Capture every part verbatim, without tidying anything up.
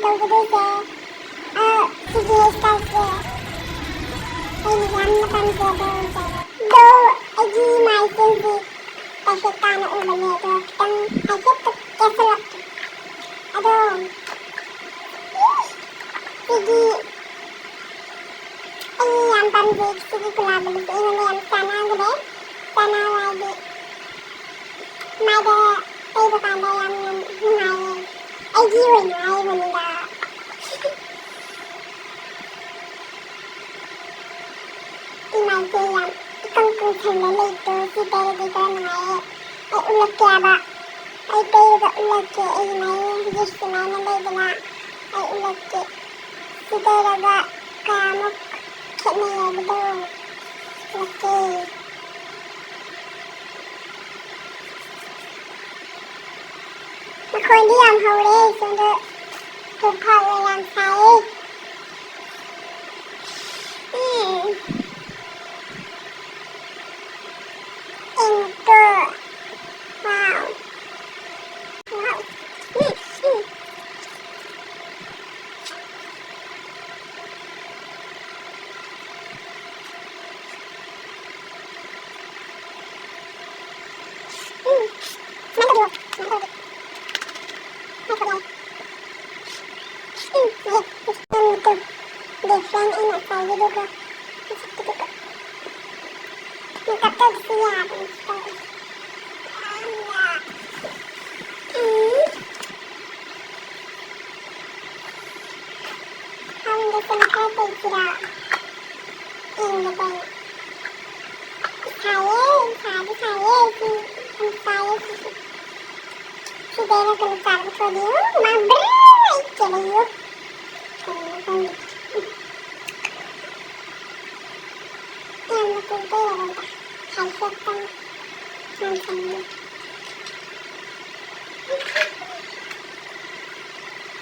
ꯇꯧꯒꯗꯣꯏꯁꯦ, ꯑ, ꯁꯤꯒꯤ ꯍꯦꯌꯔ ꯁ꯭ꯇꯥꯏꯜꯁꯦ ꯑꯩꯅ ꯌꯥꯝꯅ ꯄꯥꯝꯖꯕ ꯑꯣꯏꯖꯔꯦ꯫ ꯑꯗꯣ ꯑꯩꯒꯤ ꯃꯥꯏꯁꯦ ꯍꯧꯖꯤꯛ ꯄꯔꯐꯦꯛ ꯇꯥꯅ ꯎꯕꯅꯦ, ꯑꯗꯣ ꯈꯤꯇꯪ ꯍꯥꯏꯐꯦꯠꯇ ꯀꯦꯁꯜꯂꯛꯀꯦ꯫ ꯑꯗꯣ, ꯁꯤꯒꯤ ꯑꯩ ꯌꯥꯝ ꯄꯥꯝꯖꯩ꯫ ꯁꯤꯒꯤ ꯀꯨꯂꯥꯕ ꯂꯤꯞꯁꯦ ꯑꯩꯉꯣꯟꯗ ꯌꯥꯝ ꯆꯥꯟꯅꯈ꯭ꯔꯦ꯫ ꯆꯥꯟꯅꯕ ꯍꯥꯏꯗꯤ ꯃꯥꯏꯗ ꯇꯩꯕ ꯀꯥꯟꯗ ꯌꯥꯝꯅ ꯅꯨꯡꯉꯥꯏꯌꯦ꯫ ꯑꯩꯒꯤ ꯑꯣꯏꯅ ꯍꯥꯏꯕꯅꯤꯗ꯫ ꯁꯤ ꯃꯥꯏꯁꯦ ꯌꯥꯝ ꯏꯀꯪ ꯀꯪꯁꯜꯂ ꯂꯩꯕꯗꯣ ꯁꯤ ꯇꯩꯔꯗꯤ ꯈꯔ ꯅꯨꯡꯉꯥꯏꯌꯦ꯫ ꯑꯩ ꯎꯠꯂꯛꯀꯦ ꯍꯥꯏꯕ꯫ ꯑꯩ ꯇꯩꯔꯒ ꯎꯠꯂꯛꯀꯦ꯫ ꯑꯩꯒꯤ ꯃꯥꯏ ꯍꯧꯖꯤꯛ ꯁꯨꯃꯥꯏꯅ ꯂꯩꯗꯅ꯫ ꯑꯩ ꯎꯠꯂꯛꯀꯦ꯫ ꯁꯤ ꯇꯩꯔꯒ ꯀꯌꯥꯃꯨꯛ ꯈꯦꯠꯅꯩ ꯍꯥꯏꯕꯗꯣ ꯎꯠꯂꯛꯀꯦ꯫ ꯃꯈꯣꯟꯗꯤ ꯌꯥꯝ ꯍꯧꯔꯦ ꯁꯣꯝꯗ꯫ ꯇꯨꯝꯐꯝ ꯌꯥꯝ ꯁꯥꯏꯌꯦ꯫ ꯎꯝ꯫ ꯏꯪꯀꯣ꯫ Wow. Wow. ꯎꯝ, ꯎꯝ꯫ ꯎꯝ꯫ ꯁꯨꯃꯥꯏꯅ ꯇꯧꯕꯤꯌꯣ꯫ ꯁꯨꯃꯥꯏꯅ ꯇꯧꯔꯗꯤ꯫ ꯁꯨꯃꯥꯏꯅ ꯇꯧꯔꯗꯤ ꯌꯥꯏ꯫ ꯎꯝ, ꯌꯦ꯫ ꯅꯪꯒꯤꯗꯣ different ꯑꯩꯅ ꯉꯁꯥꯏꯒꯤꯗꯨꯒ ꯃꯁꯛꯇꯨꯗꯨꯒ꯫ Makeup ꯇꯧꯕꯁꯨ ꯌꯥꯕꯅꯤ ꯁꯤ ꯇꯧꯕꯁꯦ꯫ ꯎꯝ꯫ Foundation ꯈꯔ ꯇꯩꯁꯤꯔꯥ? ꯌꯦꯡꯕꯗ ꯁꯥꯏꯌꯦ, ꯁꯥꯗꯤ ꯁꯥꯏꯌꯦ, ꯁꯤ ꯌꯥꯝ ꯁꯥꯏꯌꯦ ꯁꯤꯁꯨ꯫ ꯁꯤꯗꯩꯅ ꯀꯩꯅꯣ ꯆꯥꯔꯒ ꯊꯣꯛꯑꯗꯤ, ꯎꯝ, ꯃꯥ ꯕ꯭ꯔꯥꯏꯠ ꯀꯦꯜꯂꯛꯏꯌꯣ꯫ ꯀꯩꯅꯣ ꯈꯪꯗꯦ꯫ ꯌꯥꯝꯅ ꯀꯨꯏꯕ ꯌꯥꯔꯣꯏꯗ꯫ ꯍꯥꯏꯐꯦꯠꯇꯪ ꯉꯥꯡꯁꯟꯒꯦ꯫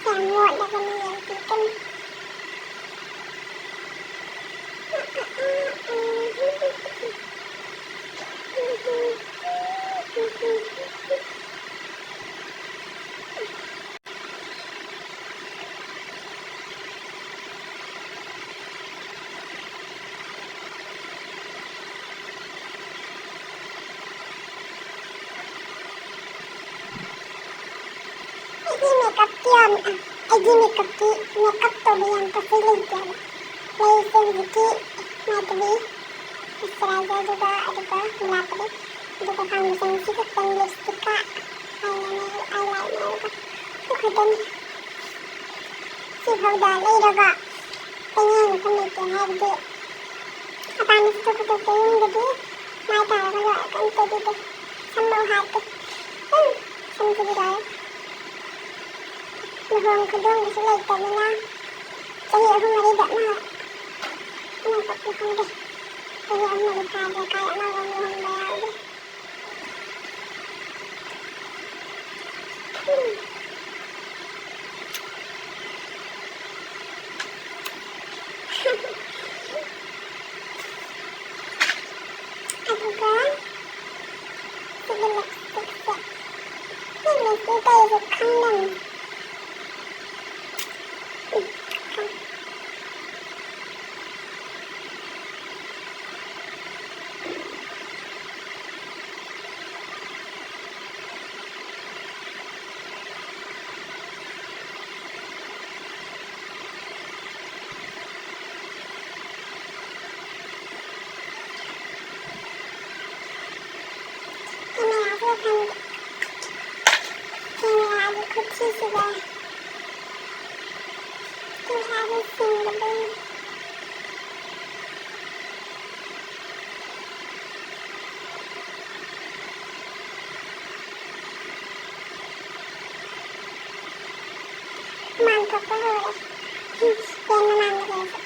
ꯌꯥꯝ ꯃꯣꯠꯂꯕꯅꯤ, ꯌꯥꯝ ꯄꯤꯛꯀꯅꯤ꯫ ꯁꯤ ꯃꯦꯀꯞꯇꯤ ꯌꯥꯝ, ꯑꯩꯒꯤ ꯃꯦꯀꯞꯇꯤ, ꯃꯦꯀꯞ ꯇꯧꯕ ꯌꯥꯝ ꯄꯣꯠ ꯆꯩ ꯂꯩꯇꯦꯕ꯫ ꯂꯩꯁꯦ ꯍꯧꯖꯤꯛꯀꯤ ꯃꯥꯏꯗꯨꯗꯤ ꯃꯣꯏꯆꯔꯥꯏꯖꯔꯗꯨꯒ, ꯑꯗꯨꯒ ꯂꯤꯞ ꯂꯥꯛꯄꯗꯤ, ꯑꯗꯨꯒ ꯐꯥꯎꯟꯗꯦꯁꯟ ꯁꯤ ꯈꯛꯇꯪ, ꯂꯤꯞꯁꯇꯤꯛꯀ ꯑꯥꯏꯂꯥꯏꯅꯔ, ꯑꯥꯏꯂꯥꯏꯅꯔꯒ ꯁꯤ ꯈꯛꯇꯅꯤ꯫ ꯁꯤ ꯐꯥꯎꯗ ꯂꯩꯔꯒ ꯇꯩꯅꯤꯡꯉꯥꯏ ꯃꯐꯝ ꯂꯩꯇꯦ ꯍꯥꯏꯕꯗꯤ ꯃꯄꯥꯟꯗ ꯆꯠꯊꯣꯛ ꯈꯣꯠꯇꯣꯛꯄ ꯌꯨꯝꯗꯗꯤ ꯃꯥꯏ ꯇꯥꯔꯒ ꯂꯣꯏꯔꯦ, ꯀꯩꯝ ꯇꯩꯕꯤꯗꯦ꯫ ꯁꯝ ꯂꯧ ꯍꯥꯠꯇꯦ꯫ ꯎꯝ, ꯁꯝꯁꯤꯗꯤ ꯂꯣꯏꯔꯦ꯫ ꯂꯨꯍꯣꯡ ꯈꯣꯡꯗꯣꯡꯕꯁꯨ ꯂꯩꯇꯕꯅꯤꯅ ꯆꯍꯤ ꯑꯍꯨꯝ ꯃꯔꯤꯗ ꯑꯃ, ꯑꯃꯈꯛ ꯂꯨꯍꯣꯡꯗꯦ꯫ ꯆꯍꯤ ꯑꯍꯨꯝ ꯃꯔꯤ ꯐꯥꯗ꯭ꯔꯦ ꯀꯥꯏ ꯑꯅꯧꯕ ꯑꯃ ꯂꯨꯍꯣꯡꯕ ꯌꯥꯎꯗꯦ꯫ ꯑꯗꯨꯒ ꯁꯤꯒꯤ ꯂꯤꯞꯁꯇꯤꯛꯁꯦ, ꯁꯤ ꯂꯤꯞꯁꯇꯤꯛ ꯀꯩꯁꯦ ꯈꯪꯗꯕꯅꯤ꯫ ꯎꯝ, ꯈꯪ-, ꯀꯦꯃꯦꯔꯥꯁꯤꯒ ꯈꯪꯗꯦ꯫ ꯀꯦꯃꯦꯔꯥꯒꯤ ꯈꯨꯠꯁꯤꯁꯤꯒ꯫ ꯀꯦꯃꯦꯔꯥꯁꯦ ꯁꯤꯡꯗꯕꯩꯅꯦ꯫ ꯍꯨꯃꯥꯡ ꯊꯣꯛꯄ ꯍꯧꯔꯦ꯫ ꯐꯦꯟ ꯃꯃꯥꯡꯗ ꯂꯩꯔꯁꯨ꯫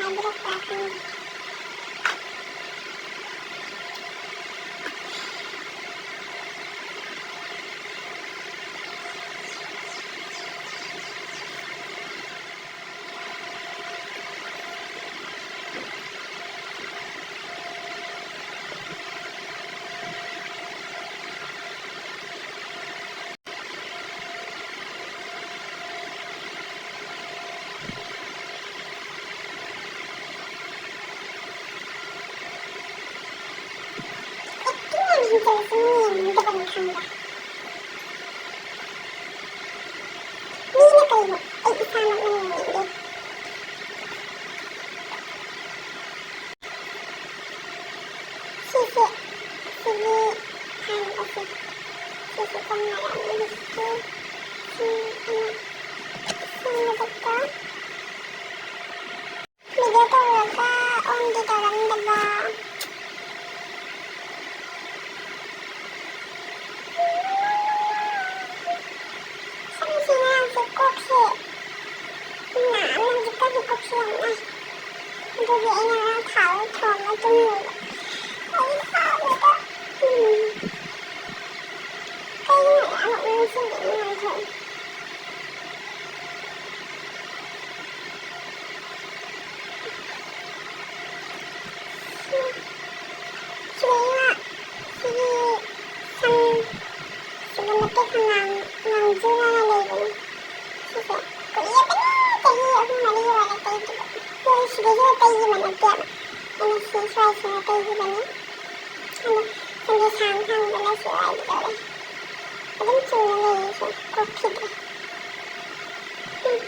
ꯍꯥꯏꯕꯤꯔꯛꯄ꯭ꯔꯥ ꯈꯪꯗꯦ꯫ ꯑꯦꯛꯇꯤꯡ ꯌꯥꯝ ꯍꯩꯖꯔꯁꯨ ꯃꯤ ꯌꯦꯡꯅꯤꯡꯗꯕꯅꯤ ꯈꯪꯕ꯭ꯔꯥ? ꯃꯤꯅ ꯀꯩꯅꯣ ꯑꯩ ꯏꯁꯥꯃꯛꯅ ꯌꯦꯡꯅꯤꯡꯗꯦ꯫ ꯁꯤꯁꯦ, ꯁꯤꯒꯤ ꯍꯥꯏꯔꯤꯕꯁꯦ, ꯁꯤꯁꯦ ꯆꯪꯉꯒ ꯌꯥꯝꯅ ꯍꯧꯖꯤꯛꯀꯤ ꯁꯤ ꯑꯩꯅ ꯁꯦꯝꯕꯗ ꯚꯤꯗꯤꯑꯣ ꯇꯧꯔꯒ ꯑꯣꯟꯗꯤ ꯇꯧꯔꯝꯗꯕ꯫ ꯁꯝꯁꯤꯅ ꯍꯧꯖꯤꯛ ꯀꯣꯛꯁꯦ ꯅꯥꯕꯅ, ꯍꯧꯖꯤꯛꯀꯥꯟꯗꯤ ꯀꯣꯛꯁꯦ ꯌꯥꯝ ꯅꯥꯏ꯫ ꯑꯗꯨꯒꯤ ꯑꯩꯅ ꯉꯔꯥꯡ ꯊꯥꯎ ꯊꯣꯡꯉ ꯇꯨꯝꯃꯨꯕ꯫ ꯑꯩ ꯁꯥꯎꯔꯒ, ꯎꯝ꯫ ꯀꯩꯒꯤꯅꯣ ꯑꯗꯨꯛ ꯌꯥꯝ ꯅꯣꯛꯅꯤꯡꯉꯤꯁꯤꯕꯨ? ꯅꯨꯡꯉꯥꯏꯊꯣꯛꯏ꯫ ꯁꯤꯗꯩꯅ ꯁꯤꯒꯤ ꯁꯝ ꯁꯤꯗ ꯃꯇꯦꯛ ꯑꯃ ꯉꯥꯡ-, ꯉꯥꯡꯖꯨꯅꯅ ꯂꯩꯕꯅꯤ꯫ ꯁꯤꯁꯦ ꯀꯨꯏꯔꯕꯅꯤ, ꯆꯍꯤ ꯑꯍꯨꯝ ꯃꯔꯤ ꯑꯣꯏꯔꯦ ꯇꯩꯈꯤꯕ꯫ ꯃꯣꯏ ꯁꯤꯗꯩꯁꯤꯗ ꯇꯩꯈꯤꯕ ꯅꯠꯇꯦꯕ, ꯑꯩꯅ ꯁꯤ ꯁ꯭ꯋꯥꯏꯁꯤꯗ ꯇꯩꯈꯤꯕꯅꯤ꯫ ꯑꯗꯣ ꯁꯝꯁꯦ ꯁꯥꯡ ꯁꯥꯡꯗꯅ ꯁꯤ ꯋꯥꯏꯒꯦ ꯇꯧꯔꯦ꯫ ꯑꯗꯨꯝ ꯆꯨꯔ ꯂꯩꯌꯦ ꯁꯦ, ꯀꯣꯛꯈꯤꯗ꯭ꯔꯦ꯫ ꯎꯝ꯫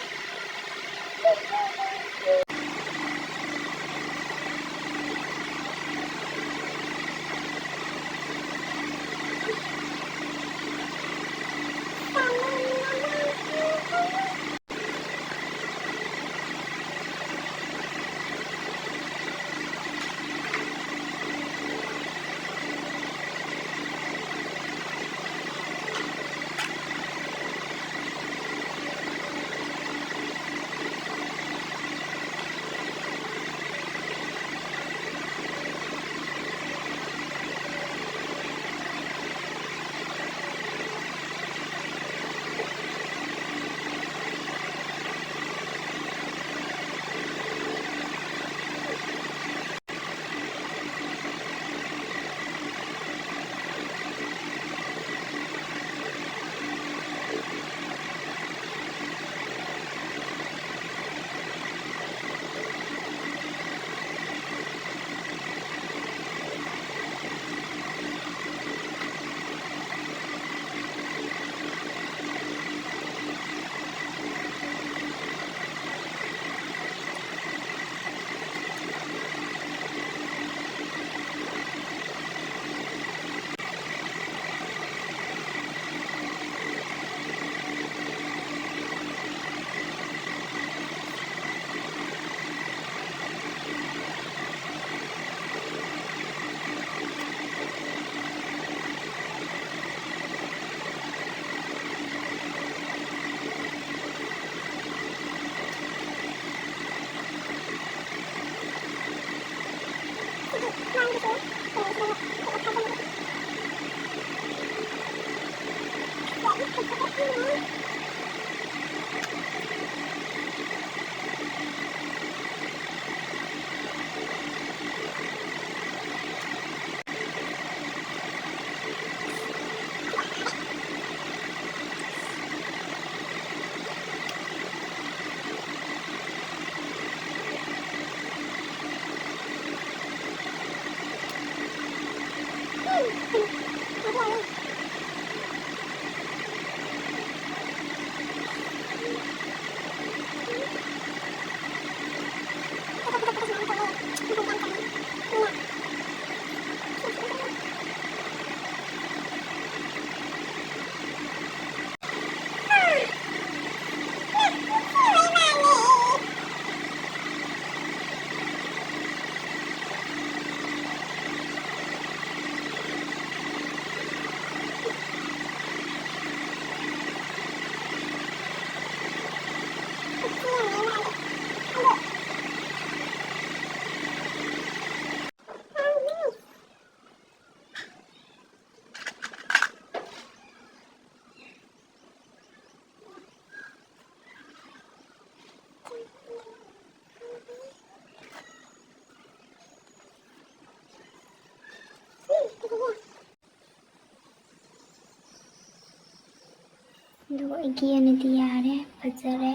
ꯑꯗꯨꯒ ꯑꯩꯒꯤ ꯑꯣꯏꯅꯗꯤ ꯌꯥꯔꯦ, ꯐꯖꯔꯦ꯫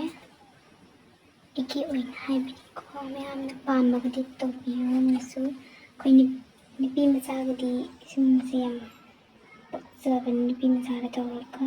ꯑꯩꯒꯤ ꯑꯣꯏꯅ ꯍꯥꯏꯕꯅꯤꯀꯣ, ꯃꯌꯥꯝꯅ ꯄꯥꯝꯃꯒꯗꯤ ꯇꯧꯕꯤꯌꯨ꯫ ꯅꯪꯅꯁꯨ ꯑꯩꯈꯣꯏ ꯅꯨ-, ꯅꯨꯄꯤ ꯃꯆꯥꯒꯗꯤ ꯁꯤꯒꯨꯝꯕꯁꯦ ꯌꯥꯝ ꯄꯛꯆꯕꯅꯤ, ꯅꯨꯄꯤ ꯃꯆꯥꯗ ꯇꯧꯔꯒ꯫